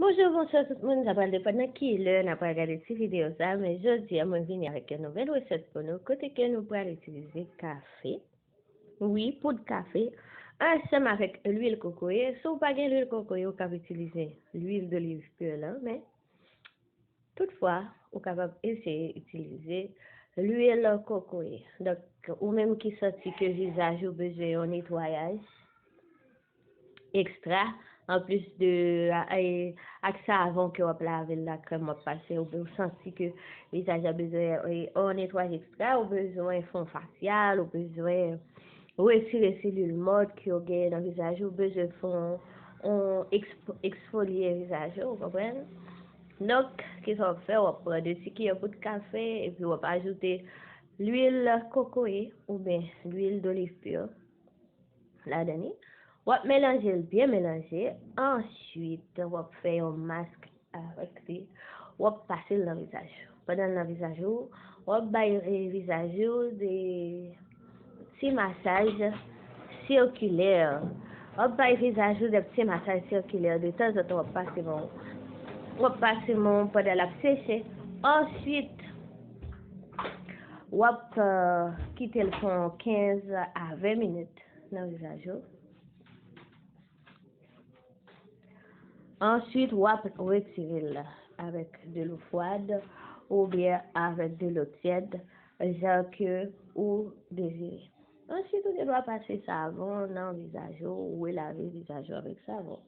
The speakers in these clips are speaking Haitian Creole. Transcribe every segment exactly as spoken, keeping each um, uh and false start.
Bonjou, bonswa tout moun, sa pral depann nan ki lè n ap pral gade ti videyo sa, men jodi a mwen vini avèk yon nouvèl resèt pou nou, kote ke nou pral itilize kafe. Wi, poud kafe, ansanm avèk lwil kokoye. Si w pa gen lwil kokoye, ou kab itilize lwil doliv pur lan, men toutfwa, ou kapab eseye itilize lwil kokoye. Donk, ou menm ki santi ke vizaj ou bezwen yon netwayaj ekstra, anplis de, e, ak savon ke w ap lave l la, krèm w ap pase, oubyen ou santi ke vizaj la bezwen, e, yon netwayaj ekstra, ou bezwen fon fasyal, ou bezwen retire selil mò ke w genyen nan vizaj ou, ou bezwen fon, on ekspo-, eksfolye vizaj ou, ou konprann? Donk, kisa w ap fè? W ap pran de ti kiyè poud kafe, epi w ap ajoute lwil kokoye oubyen lwil doliv pur ladan li. W ap melanje l byen melanje. Answit, w ap fè yon mask avèk li. W ap pase l nan vizaj ou. Pandan l nan vizaj ou, w ap bay, e, vizaj ou de ti masaj sikilè. W ap bay vizaj ou de ti masaj sikilè. De tanzantan, w ap pase men w. W ap pase men w pandan l ap seche. Answit, w ap, e, kite l pran kenz a ven minit nan vizaj ou. Answit, w ap retire l avèk dlo fwad oubyen avèk dlo tyèd, jan ke ou dezire. Answit, ou gen dwa pase savon nan vizaj ou, ou lave vizaj ou avèk savon.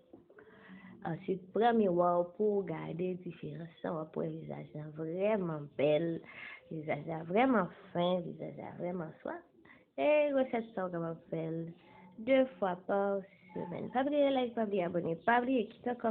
Answit, pran miwa w pou w gade diferans lan. W ap wè vizaj lan vrèman bèl, vizaj la vrèman fen, vizaj la vrèman swa. E resèt sa, w kapab fè l de fwa pa semèn. Pa bliye like, pa bliye abòne, pa bliye kite yon kòmantè.